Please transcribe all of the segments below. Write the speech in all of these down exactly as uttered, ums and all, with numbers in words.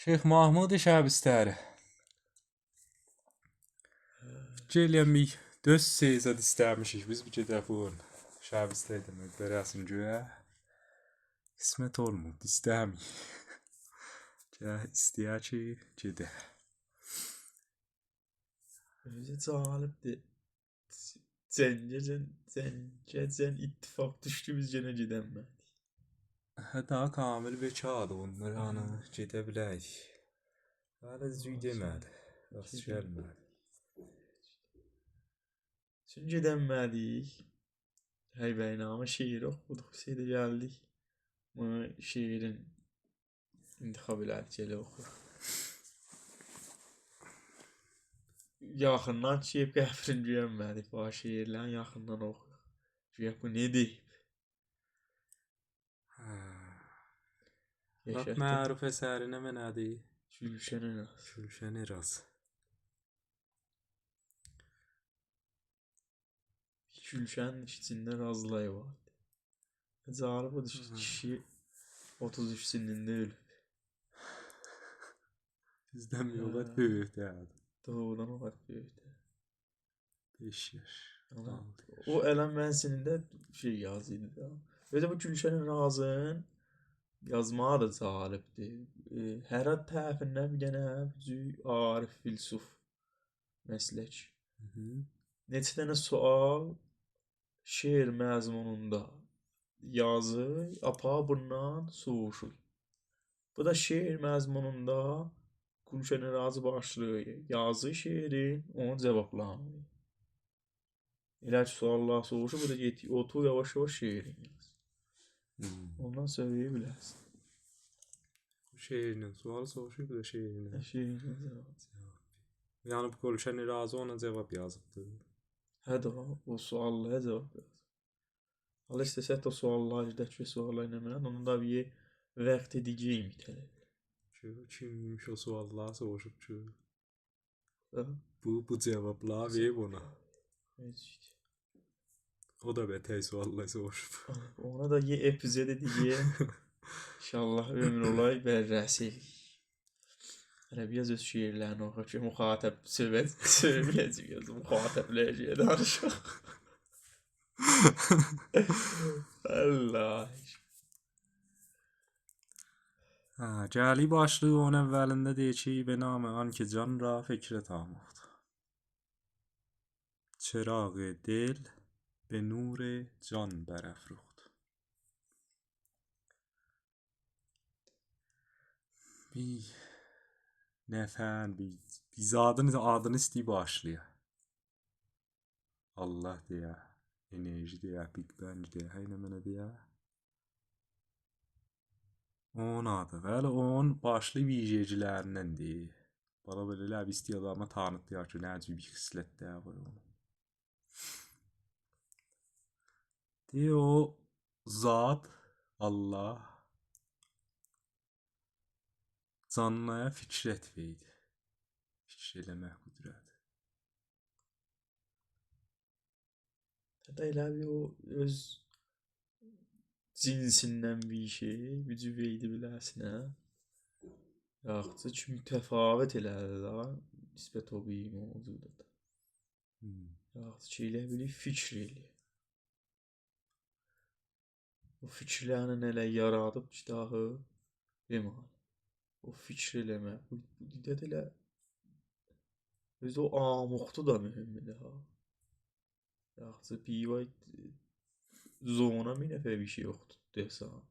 شیخ محمود شبستری. گلین بیر دؤرد سئزد ایسته‌میشیک بیز بو گئجه بو شبستری دئمک، بره‌سین گؤیه. قسمت اولمور، ایسته‌میر. گرک ایسته‌یه کی، گئده. اؤزو جالبدیر. جنگه‌جن، جنگه‌جن اتفاق دوشدو، بیز یئنه گئدنمه‌دیک. هه، داها کامل بکاردی، اونلار هانی گئده بیلریک. هله زود دئمه‌دی. راست گلمه‌دی. چون گئدنمه‌دیک. هی بینامه شعر اوخودوق، سیده گلدیک. بونو شعرین انتخاب ائله‌دیک، ائله اوخویوق. یاخیندان کی، قبرین گؤرمه‌دیک، بو شعرلرین یاخیندان اوخویوق. گؤرک بو نه دئییب. هه. لاپ یاشاتدی. معروف اثری نمنه‌دیر؟ گولشن راز. گولشن راز. گولشنین ایچینده رازلاری وار. جالب اودور کی، هی. کیشی اوتوز اوچ سنینده اؤلوب. بیزدن بیر او قدر، هه، بؤیوکدور. دوغرودان او قدر بؤیوکدور. بئش یاش، آلتی یاش. او الان منیم سنیمده شئی یازیردی دا. اؤزو بو گولشن رازین یازماغی دا جالبدیر. ائ، هرات طرفیندن بیر دنه بو جور عارف فیلسوف مسلک. هی هی. نئچه دنه سؤال شعر مضمونوندا یازیر، آپاریر بوندان سوروشور. بو دا شعر مضمونوندا گولشن رازی باشلاییر یازیر شعرین، اونو جاوابلامیر. ائله کی سؤاللار سوروشور، بو دا گئدیر، اوتورور یاواش-یاواش شعرین یازیر. هوم. اوندان سؤیله‌یه بیلرسن. شعرینن سؤال سوروشور، بو دا شعرینن. هه، شعرینن جاواب. جاواب. یعنی بو گولشن رازی اونا جاواب یازیبدی. هه ده، او سؤاللارا جاواب یازیر. حالا ایسته‌سه حتی او سؤاللار، گئدک کی سؤاللار نمنه، اونو دا بیر وقت دیگه ایمیت ائله‌ییر. کی، کیممیش او سؤاللاری سوروشوب کی، هه؟ بو، بو جاوابلاری وئریب اونا. هئچ. او دا بتر سؤاللار سوروشوب. اونا دا یئ اپیزود دیگه. ان‌شاءالله عؤمور اولار، بررسی ائله‌یک. هله بیر آز اؤز شعرلرینی اوخو کی، مخاطب صحبت، صحبت، مخاطبلره دانیشاق. الله. هه، گلی باشلیق اونون اولینده دئییر کی، «به نام آن که جان را فکرت آموخت، چراغ دل به نور جان برافروخت.» بیر نفرین، بیر، بیر زادین آدینی ایسته‌ییر باشلایا. الله دئیه، انرژی دئیه، بیگ بنگ دئیه، هر نمنه دئیه. اونون آدی. بلی، اونون باشلی ویژگی‌لریندن دئییر. بالا بئله ائله بیر ایسته‌ییر آداما تانیتدیرا کی، نه جور بیر خصلت‌لری وار اونون. دئییر، او ذات، الله، جانلییا فکرت وئردی. فیکیر ائله‌مک قدرتی. حتی ائله بیر او اؤز جنسیندن بیر شئی، بیر جور وئردی بیله‌سینه. یاخود کی، متفاوت ائله‌دی دا، نسبت او بیر موجودا دا. هوم. یاخود کی، ائله بیل فیکیر ائله‌یه. او فیکیرلرله ائله یارادیب کی، داهی دئمک. او فیکیر ائله‌مک. بو، بو دیده ده ائله اؤزو او آموختو دا مهمدور ها. یاخشی، بیر وای زونا بیر نفر بیر شئی یوخدور دئسن.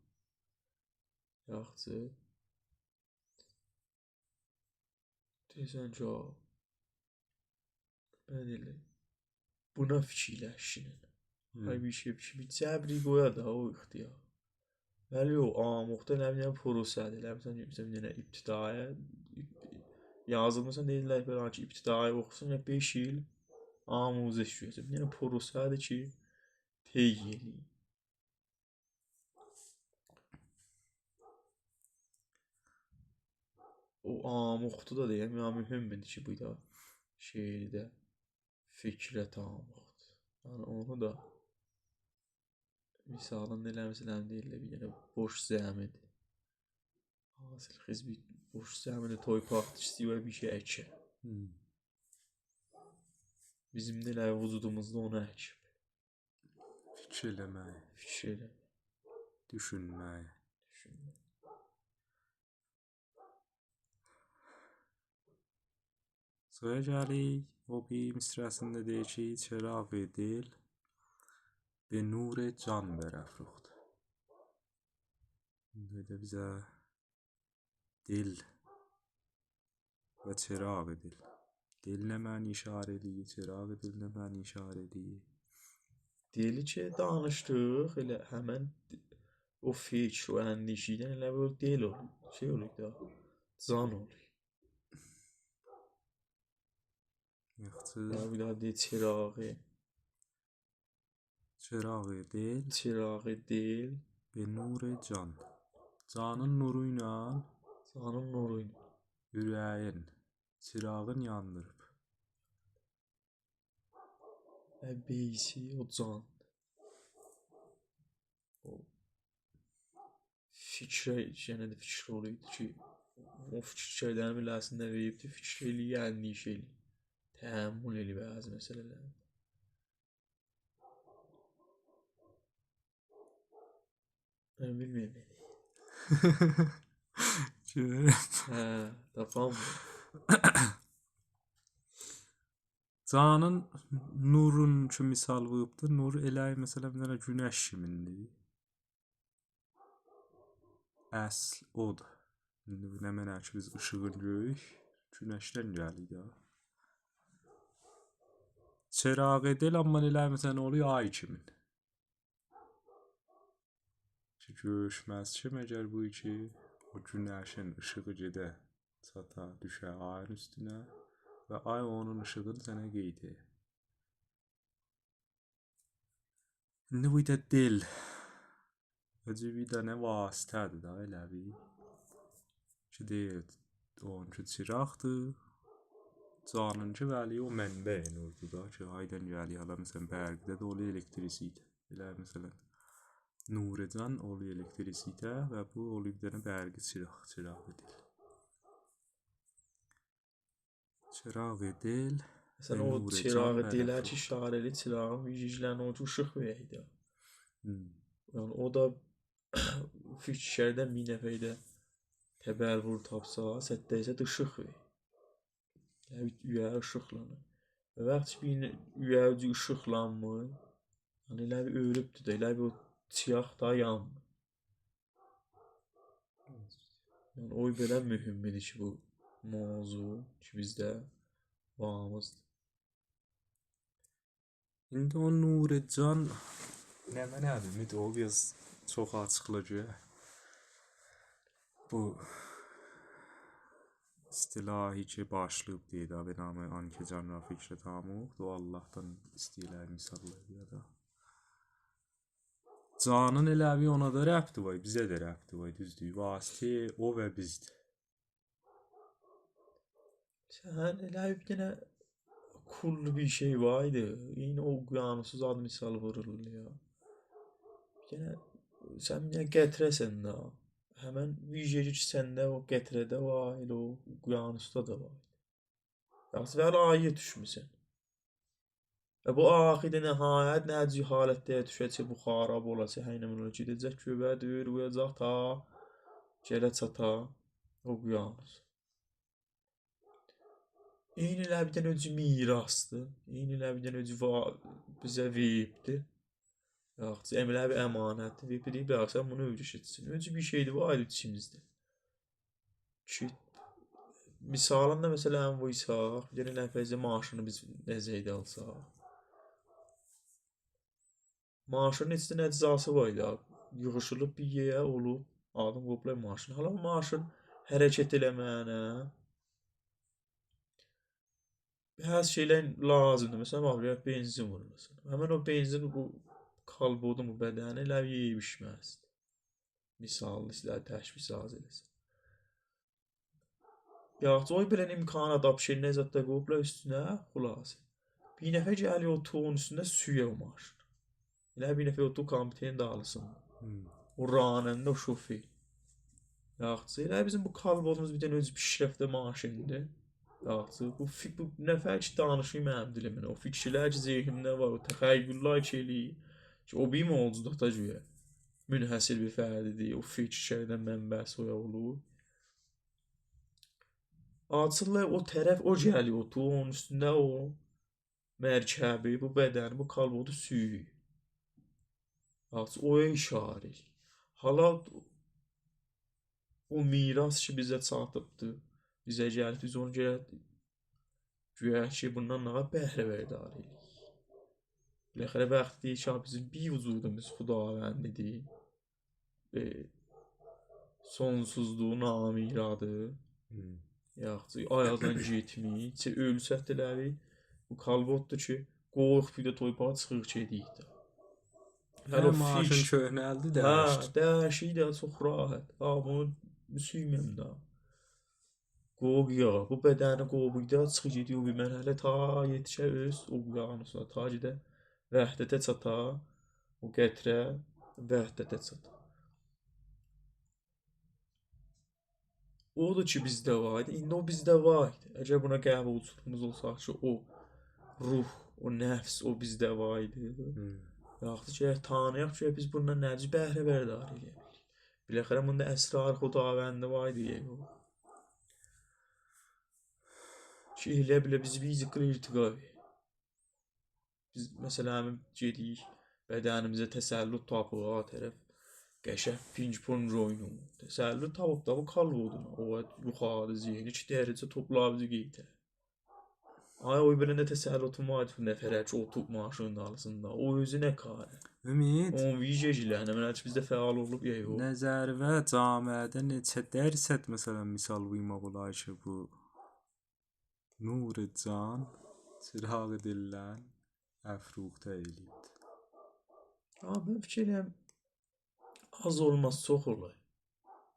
یاخشی. دئییرسن کی، او، نه دئییرلر؟ بونا فیکیرلشگینن. هوم. آی، بیر شئی، بیر شئی، بیر جبری قویا دا او اختیار. بلی، او آموخته نه بیلیم پروسه‌دیر. ائله بیلسن کی، مثلا، بیر دنه ابتدایی یازیلمیسان، دئییرلر، بئله کی، ابتدایی اوخوسون، یا بئش ایل آموزش گؤره‌جک. بیر دنه پروسه‌دیر کی، طی ائله‌یین. او آموخته دا دئییرم، یا مهمدور کی، بو دا شعرده فکرت آموخت. یعنی اونو دا مثالین ائله‌میسن، دئییرلر، بیر دنه بوش زمی‌دیر. حاصل خیز بیر او سهمینده توی پارتیشسی و بیر شئی اکه. هوم. بیزیم ده ائله وجودوموزدا اونو اکیب. فیکیر ائله‌مک. فیکیر ائله. دوشونمک. دوشونمک. سونرا گلیریک، او بیر مصرع‌سینده دئییر کی، «چراغ دل به نور جان برافروخت.» ایندی ده بیزه دل و چراغ دل. دل نمنه اشاره ائله‌ییر، چراغ دل نمنه اشاره ائله‌ییر؟ دلی کی دانیشدیق، ائله همن او فیکیر، او اندیشه‌یدن ائله بو دل اولور، شئی اولور دا، جان اولور. یاخشی. یا بیر داها دئییر، چراغی. چراغ دل. چراغ دل. به نور جان. جانین نورو ایله. جانین نورو ایله. اوره‌یین چراغین یاندیریب. و بیسی او جان. او فیکره، یعنی ده فیکیر اولایدی کی، او فیکیر کردنین بیله‌سینده وئریبدی، فیکیر ائله‌یه، اندیشه ائله‌یه. تأمل ائله‌یه بعضی مسئله‌لرده. من بیلمیرم. گؤرورم. هه، تاپام. جانین نورون کی مثال ووروبدو. نور ائله، مثلا، بیر دنه گونش کیمیندیر. اصل اودور. ایندی بو نمنه کی بیز ایشیغین گؤروروک، گونشدن گلیر ده. چراغ دل، اما ائله، مثلا، اولور آی کیمین. کی گؤروشمز کی، مگر بو کی، او گونشین ایشیغی گئده، چاتا، دوشه آیین اوستونه و آی اونون ایشیغینی سنه قئییده. ایندی بو دا دل. اؤزو بیر دنه واسطه‌دیر دا، ائله بیل. کی دئییر، اونونکی چراغدیر. جانینکی، بلی، او منبع نوردور دا، کی آیدان گلیر، حالا مثلا برقده ده اولور الکتریسیته. ائله مثلا نور جان اولور الکتریسیته و بو اولور بیر دنه برقی چراغ، چراغ دل. چراغ دل مثلا به او نور جان چراغ دله کی برافروخت. اشاره ائله‌ییر، چراغین ویژگی‌لرینه او کی ایشیق وئریر ده. هوم. یعنی او دا فیکیر کردن بیر نفرده تبلور تاپسا، صد درصد ایشیق وئریر. یعنی اوره‌یی ایشیقلانیر. و وقتی کی بیر اوره‌یی ایشیقلانمیر، یعنی ائله بیل اؤلوبدور ده، ائله بیل او چیراق دا یانمیر. یعنی او بئله مهمدور کی بو موضوع کی بیزده واریمیزدیر. ایندی او نور جان نمنه‌دیر؟ امید، او بیر آز چوخ آچیقلا گؤرک. بو اصطلاحی کی باشلاییب دئییر ده، «به نام آن که جان را فکرت آموخت»، او آللاهدان ایسته‌ییرلر مثاللار یا دا. جانین ائله بیل اونا دا ربطی وار، بیزه ده ربطی وار، دوزدور؟ واسطه او و بیزدیر. سن ائله بیر دنه کلی بیر شئی وار ایدی. عینی او اقیانوسو زاد مثال وورولور یا. بیر دنه سن بیر دنه قطره‌سن ده. همن ویژگی کی سنده او قطره‌ده وار، ائله او اقیانوسدا دا وار. یاخشی، ولی آیری دوشموسن. و بو آخیردا نهایت نه جور حالتده دوشه‌جک، بخارا بولاسان، هر نمنه اولا گئده‌جک، گؤبه دؤیور، اویاجاق تا گله چاتا اقیانوس. عینی ائله بیر دنه اؤزو میراثدیر. عینی ائله بیر دنه اؤزو وا-، بیزه وئریبدیر. یاخود ائله بیر امانتدیر. وئریبدیر، دئییب، «باخ، سن بونو اؤیره‌شه‌جکسن.» اؤزو بیر شئیدیر، بو آیری بیچیمیزدیر. کی، مثالیندا، مثلا، وورساق، بیر دنه نفر ماشینی بیز نظرده آلساق، ماشینین ایچینده اجزاسی وار ایدی، ییغیشیلیب بیر یئره اولوب، آدین قوپلای ماشین. حالا او ماشین حرکت ائله‌مه‌یینه بعضی شئیلر لازیمدیر. مثلا، باخ، بیر بنزین وورولاسان. همن او بنزین بو کالبدون، بو بدنی ائله یئییب ایچمزدی. مثال، ایسته‌ییر تشبیه سازی ائله‌سین. یاخود او بئله امکانات، آپشن نه زادلار قویوبلار اوستونه، خلاصه. بیر نفر گلیر اوتورور اونون اوستونده، سویور او ماشینی. ائله بیر نفر اوتورور کامپیوترین دالیسیندا. هوم. او راننده، او شوفئر. یاخشی، ائله بیزیم بو کالبدوموز بیر دنه اؤز پیشرفته ماشینیدیر. یاخشی، بو، فی-، بو نفر کی دانیشیر منیم دیلیمله، او فیکیرلر کی ذهنیمده وار، او تخیل‌لر کی ائله‌ییر، کی او بیر موجوداتا گؤره منحصر بیر فردیدیر، او فیکیرلردن منبعی سویا اولور. آچیرلار او طرف، او گلیر اوتورور اونون اوستونده، او مرکبی، بو بدنی، بو کالبدو سورور. یاخشی، اویا ایشاره ائله‌ییر. حالا او میراث کی بیزه چاتیبدیر، بیزه گلیب، بیز اونو گرک، گویا کی بوندان نه قدر بهره بردار ائله‌یک. بالاخره وقتی دئییر کی بیزیم بیر وجودوموز خداوندیدیر، ائ، سونسوزدور، نامیرادیر. هوم. یاخشی، آیاقدان گئتمیر، چه اؤلسه ده ائله بیل، بو کالبددور کی قویوق بیر ده تویپاغا چیخیر گئدیر ده. هر او ماشین فیش کؤهنه‌لدی، هه، دییشدی. دییشیر ده چوخ راحت. ها، بونو سورمه‌یم ده. قویوق یا، بو بدنی قویوق دا، چیخیر گئدیر او بیر مرحله، تا یئتیشه اؤز او قویاغین اوستونه، تا گئده وحدته چاتا، او قطره وحدته چاتا. اودور کی بیزده وار ایدی، ایندی او بیزده وار ایدی. اگر بونا قبولچولوغوموز اولسا کی او روح، او نفس، او بیزده وار ایدی. هوم. یاخود کی تانییاق کی بیز بوندان نه جور بهره بردار ائله‌یه بیلیریک. بالاخره بوندا اسرار خداوندی وار ایدی، یعنی او کی ائله بیله بیزی بیر جیققیل ارتقا وئریر. بیز، مثلا، همین گئدیریک، بدنیمیزه تسلط تاپیریق، ها طرف قشنگ پینگ پونگ اویناییر. تسلط تاپیب دا بو کالبدونا، او یوخاری ذهنی کی درجه توپلار بیزی قئیتره. آی، او بئله نه تسلطون وار بو نفره کی اوتوروب ماشینین دالیسیندا؟ او اؤزو نه کاره؟ امید. اونون ویژگیلری، نه، منه کی بیزده فعال اولوب یا یوخ؟ نظریوه جامعه‌ده نئچه درصد، مثلا، مثال وورماق اولار کی بو نور جان، چراغ دلدن افروخته ائله‌ییب؟ ها، من فیکیر ائلیرم، آز اولماز، چوخ اولار.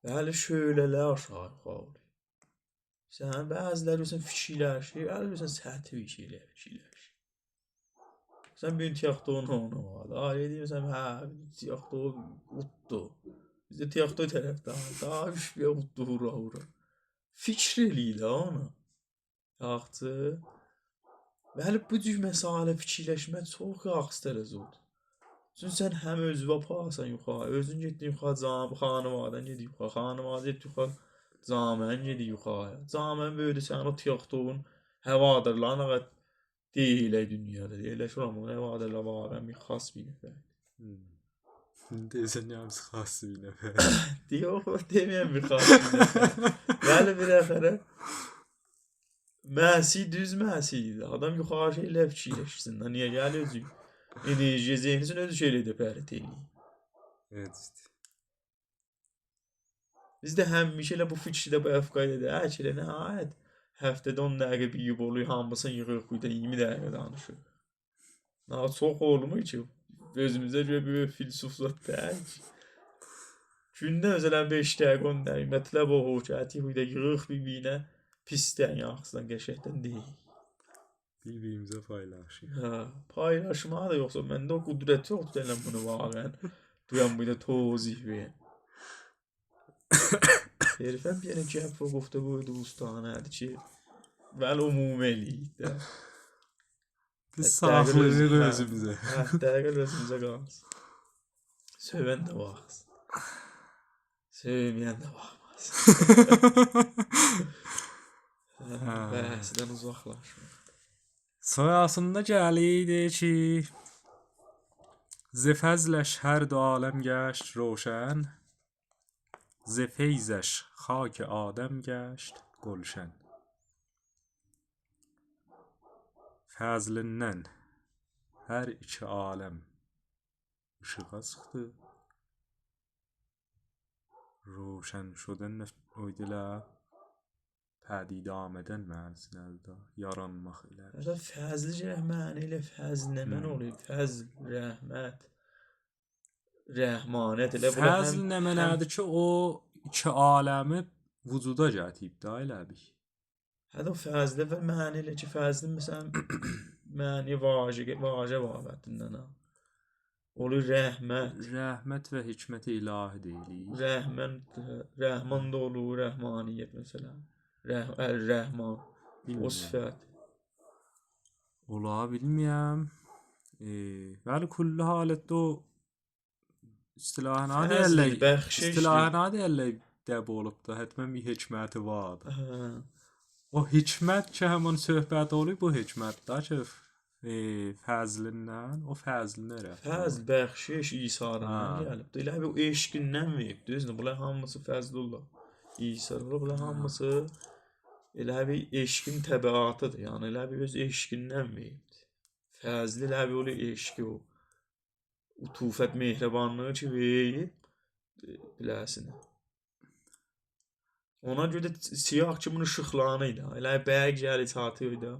بلی، شعله‌لر آشاغی یوخاری اولور. سن بعضیلری گؤرورسن فیکیرلشیر، بلی، گؤرورسن سطحی بیر شئی ائله‌ییر، فیکیرلشیر. سن بیر گون تیاختویونو اویناماغا دا، آیری دئییرسن، هه، تیاختویو اوتدو. بیزده تیاختوی طرفداری، دا اوچ بیر اوتدو، هورا هورا. فیکیر ائله‌ییر ده اونا. یاخشی. بلی، بو جور مسئله فیکیرلشمک چوخ یاخشی تله‌زودور. چونکی سن هم اؤزووو آپاریرسان یوخاری، اؤزون گئتدین یوخاری، جام-، خانواده‌ن گئدیر یوخاری، خانواده گئتدی یوخاری، جامعه‌ن گئدیر یوخاری. جامعه‌ن بؤیودو، سنین او تیاختویون هوادارلارین آغا دئییل دونیادا. دئییرلر کی، اولان، بونون هوادارلاری واقعا بیر خاص بیر نفر. هوم. دئییرسن، یعنی، خاص بیر نفر. دئییر، یوخ، دئمه‌یم بیر خاص بیر نفر. بلی، بالاخره مسیح، دوز مسیح ایدی. آدام یوخاری شئیلر فیکیرلشسین ده، نییه گلیر اؤزو؟ انرژی، ذهنی اوچون اؤزو شئیلر ده پرت ائله‌ییر. ائوت، ایشته. بیز ده همیشه ائله بو فیکیرده، بو افکاردا دا، هه، کی ائله نهایت هفته‌ده اون دقیقه بیر یوب اولور، هامیسینی ییغیریق بیر ده اییرمی دقیقه دانیشیریق. نه، چوخ اولمور کی، اؤزوموزه گؤره بیر فیلسوف زاد دئییل کی. گونده، مثلا، بئش دقیقه، اون دقیقه مطلب اوخویوب کی، اتیک بیر ده ییغیریق بیر-بیرینه، پیسدن، یاخشیدان، قشنگدن دئییل. بیر-بیریمیزه پایلاشیریق. هه، پایلاشماغا دا یوخسا، منده او قدرت یوخدور، ائله بونو واقعا دویام، بیر ده توضیح وئریم. صرفا بیر دنه گپ و گفتگوی دوستانه‌دیر کی، ولی عمومی ائله‌ییریک ده. بیز حداقل ساخلاییریق اؤزوموزه، هه، اؤزوموزه. حداقل اؤزوموزه قالسین. سؤون ده باخسین. سؤومه‌ین ده باخماسین. هه، هه. بحثدن اوزاقلاشمایاق. سونراسیندا گلیر، دئییر کی، ز فضلش هر دو عالم گشت روشن، ز فیضش خاک آدم گشت گلشن. فضلیندن هر ایکی عالم ایشیغا چیخدی. روشن شدن ده او ایدی ائله، پدید آمدن معناسیندا دا، یارانماق ائله. مثلا، فضلی گرک معنی ائله، فضل نمنه، هوم، اولور؟ فضل، رحمت، رحمانیت، ائله بو دا فضل هم، نمنه‌دیر هم کی، او ایکی عالمی وجودا گتیریب ده، ائله بیل. هه ده، او فضله و معنی ائله کی، فضلین، مثلا، معنی واژه، واژه بابتیندن ها. اولور رحمت. رحمت و حکمت الهی دئییلیر. رحمن، رحمان دا اولور، رحمانیت مثلا. رح-، الرحمن. او بیلمیرم. صفت. اولا بیلمیرم. ائ، بلی، کلی حالتده او اصطلاحا نه فضل، دئیرلر؟ بخشش. اصطلاحا نه دئیرلر؟ دب اولوب دا، حتما بیر حکمتی واردی. هه. او حکمت کی، همین صحبت اولور، بو حکمت ده کی، ائ، فضلیندن، او فضلینه ره. فضل، بخشش، ایثاریندان، هه، گلیبدیر. ائله بیر او عشقیندن وئریب، دوزدور؟ بونلار هامیسی فضل الله. ایثار الله، بونلار، هه، هامیسی ائله بیر عشقین تبعاتیدیر. یعنی، ائله بیر اؤز عشقیندن وئریبدیر. فضلی ائله بیر اولور عشقی او. عطوفت، مهربانلیغی کی، وئریب، ائ، بیله‌سینه. اونا گؤره ده چیراغ کیمین ایشیقلانیردی. ائله برق گلیر چاتیردی.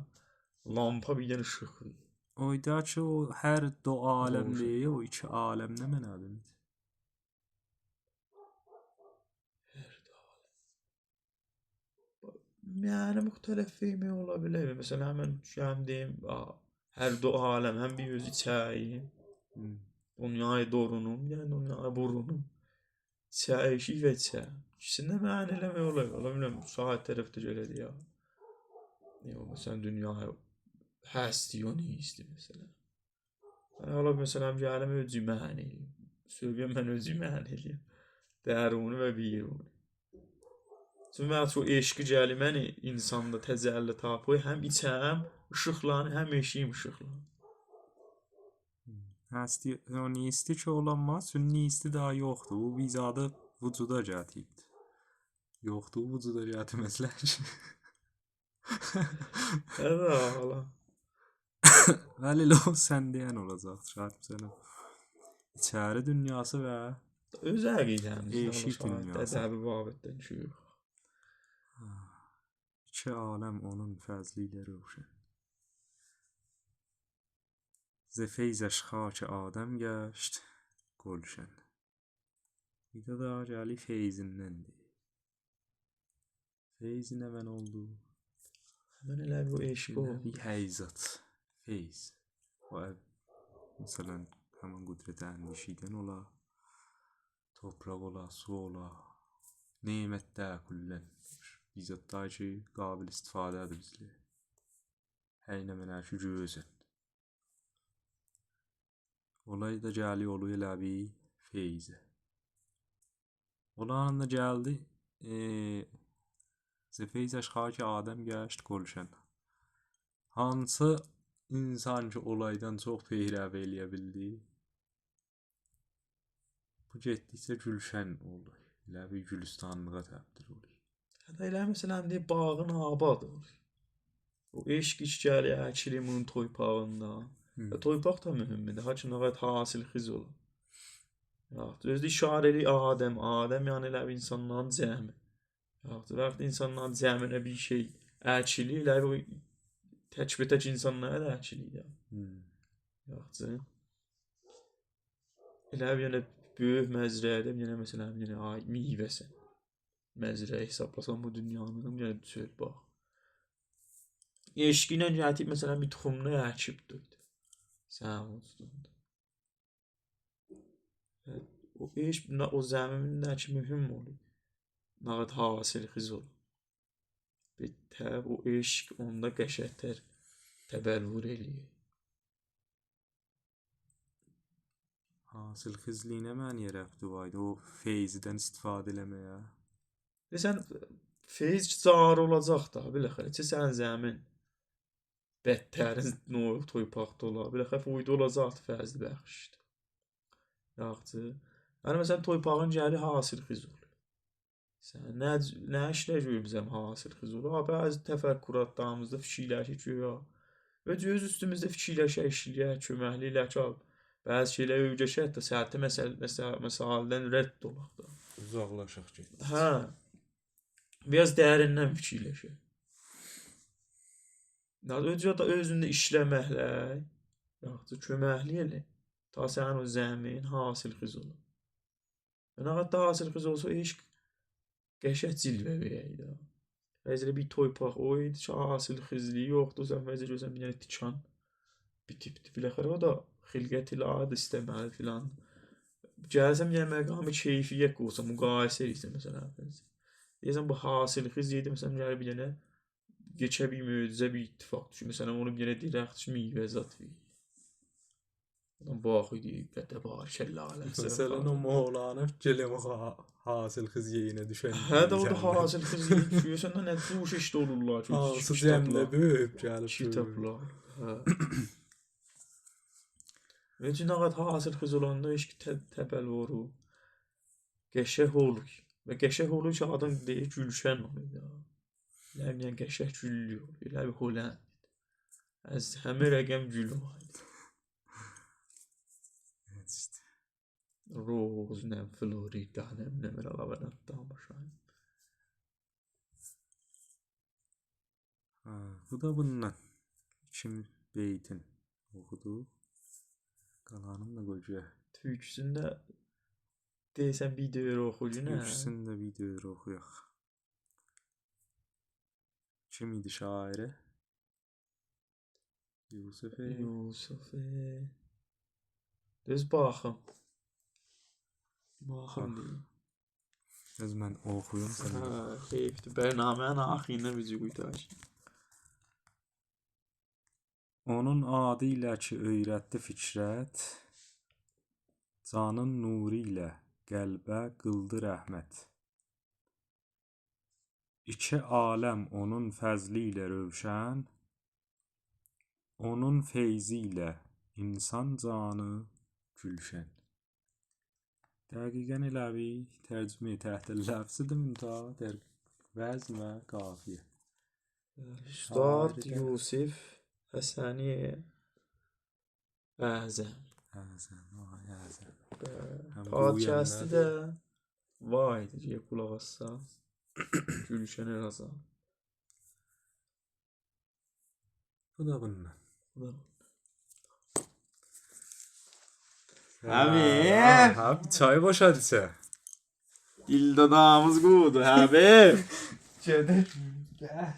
لامپا بیردن ایشیق وئریر. اورادا کی، او هر دو عالم، دوغرو، دئییر، او ایکی عالم نمنه‌دیر؟ هر دو عالم. معنی مختلف وئرمک اولا بیلر. مثلا، همین شئی دئییم، آ، هر دو عالم، هم بیر اؤزو ایچری، هی، دونیای درونون، یعنی دونیای برونون، ایچری و ایچری. ایکیسینی ده معنی ائله‌مک اولار. اولا بیلمیرم، ساعت طرفده گؤره‌دیر یا. نه او، مثلا، دونیای هستی، او نیستی، مثلا. من حالا، مثلا، گلیم اؤزوم معنی ائله‌ییم. صحبتی من اؤزوم معنی ائله‌ییم. درونی و بیرونی. چونکی وقتی او عشقی گلیر، یعنی اینساندا تجلی تاپیر، هم ایچیم ایشیقلانیر، هم عشقیم ایشیقلانیر. هستی، او نیستی کی اولانماز، چونکی نیستی داها یوخدور. بو بیر زادی وجودا گتیریبدیر. یوخدور، وجودا گتیرمزلر کی. هه ده، حالا. ولی ائله او سن دئین اولاجاق، شاید سن او ایچری دونیاسی و اؤز عقیده‌میز، عشق دانیشماق، دونیاسی. ادبی بابتدن چوخ. ایکی عالم اونون فضلی ایله روشن. ز فیضش خاک آدم گشت گلشن. بیر ده داها گلیر فیضیندن دئییر. فیضی نمنه اولدو؟ همین ائله بیر او عشق، ائله او بیر حیضت. فیض. او ائو-، مثلا، همین قدرت اندیشیدن اولا، توپراق اولا، سو اولا، نعمت‌لر کلاً. بیر زادلار کی، قابل استفاده‌دیر بیزلره. هر نمنه کی گؤزل. اولار دا گلیر، اولور ائله بیر فیضه. اولارین دا گلدی، ائ، ز فیضش خاک آدم گشت گلشن. هانسی اینسان کی، اولایدان چوخ پیروی ائلیه بیلدی، بو گئتدیکجه گلشن اولور. ائله بیر گلستانلیغا تبدیل اولور. حتی ائله، مثلا، دئییر، باغین آباد اولور. او عشق ایش گلیر، اکیلیر بونون تورپاغیندا. هی. و تورپاق دا مهمدور. هاکیم، نه قدر حاصلخیز اولور. یاخود اؤزو ده اشاره ائله‌ییر آدم. آدم، یعنی، ائله بیر اینسانلارین جمعی. یاخود وقتی اینسانلارین جمعینه بیر شئی اکیلیر، ائله بیر او تک‌به‌تک اینسانلارا دا اکیلیر یا. هی. یاخود ائله بیر دنه بؤیوک مزرعه‌ده، بیر دنه، مثلا، بیر دنه آی-، میوه‌سن. مزرعه حسابلاسان بو دونیانین، بیر دنه چؤل باغ. عشقی ایله گتیریب، مثلا، بیر توخومونو اکیب دوردو. سنین اوجودوندا. او عشق، نه، او زمینده کی مهم اولور. نه قدر حاصلخیز اولور. بیر طرف او عشق اوندا قشنگ‌تر تبلور ائله‌ییر. حاصلخیزلیگینه منه ربطی وار ایدی، او فیضدن استفاده ائله‌مه‌یه؟ دئییرسن، فیض جاری اولاجاق دا، بالاخره، کی سنین زمین بدترین نوع تورپاقدا اولا. بالاخره، فایدا اولاجاقدی، فضل بخشیشدی. یاخشی. یعنی، مثلا، تورپاغین گلیر حاصلخیز اولور. سن نه، نه ایشلر گؤرموسن حاصلخیز اولور؟ ها، بعضی تفکراتلاریمیزدا فیکیرلشیریک کی، یا، اؤز، اؤز اوستوموزده فیکیرلشک، ایشله‌یک، کؤمکلیک ائله‌یک کی، بعضی شئیلر اؤیرشک ده، سطحی مسئله، مسئله، مسئله‌لردن رد اولاق دا. اوزاقلاشاق گئتدیکجه. هه. بیر آز دریندن فیکیرلشک. نه، اؤز، یا دا اؤزونده ایشله‌مکله، یاخود کؤمکلیک ائله. تا سنین او زمین حاصلخیز اولا. و نه قدر حاصلخیز اولسا، عشق قشنگ جلوه وئریر ده. مثلا، بیر تورپاق او ایدی کی، حاصلخیزلیگی یوخدور، سن مثلا گؤرورسن بیر دنه تیکان بیتیبدی. بالاخره، او دا خلقت الهی ایسته‌مه‌لی فلان. گلسن بیر دنه مقام کیفیت قویسان، مقایسه ائدیرسن مثلا. دئییرسن، بو حاصلخیز یئردی، مثلا، گلیر بیر دنه گئچه بیر معجزه، بیر اتفاق دوشور. مثلا، اونو بیر دنه درخت اوچون میوه زاد وئریر. آدام باخیر، دئییر، «قده بارک‌الله علی مثلا، او سرفراز.» مولانا گله‌مه حا-، حاصلخیز یئرینه دوشن هه، ده او دا یئرینه. حاصلخیز یئرینه دوشور. سن ده نه جور ایشده اولورلار کی، هانسی کیتابلار. جمعده بؤیوب گلیب کیتابلار. هه. و چون آغا حاصلخیز اولاندا هئچ کی ته-، تبل وورور. قشنگ اولور. و قشنگ اولور کی، آدام دئییر، گولشن اولور یا. نه بیلیم، قشنگ گوللوک اولور. ائله بیر هلند. از همه رقم گول وار. ایشته. روز، نه بیلیم، فلوریدا، نه بیلیم، علاوه داشیم. هه، بو دا بوندان. ایکی بیتین اوخودوق. قالانینی دا قوی گؤرک. تورکوسونو ده دئییرسن بیر دؤور اوخو، نه؟ تورکوسونو ده بیر دؤور اوخویاق. کیم ایدی شاعری؟ یوسف. یوسف. دوز باخیم. باخیم باخ. دئییم. دوز من اوخویوم، سن هه، کئیفدیر. برنامه‌نین آخیریندا بیزی قوتارار. اونون آدی ایله کی اؤیرتدی فکرت، جانین نورو ایله قلبه قیلدی رحمت. ایکی عالم اونون فضلی ایله روشن، اونون فیضی ایله انسان جانی گولشن. دقیقاً ائله بیر ترجمه‌ی تحت لفظی‌دیر، منتها در وزن و قافیه. اوستاد شاعری ده یوسف حسنی اعظم. اعظم، آی اعظم. اه، هم پادکستی گوینده ده وار ایدی، گئدیب قولاق آسسان. گولشن رضا. بو دا بوندان. بو دا بوندان. حبیب. هه، حبیب، چایی بوشالت ایچه. دیل دوداغیمیز قورودو، حبیب. گئدک. گل.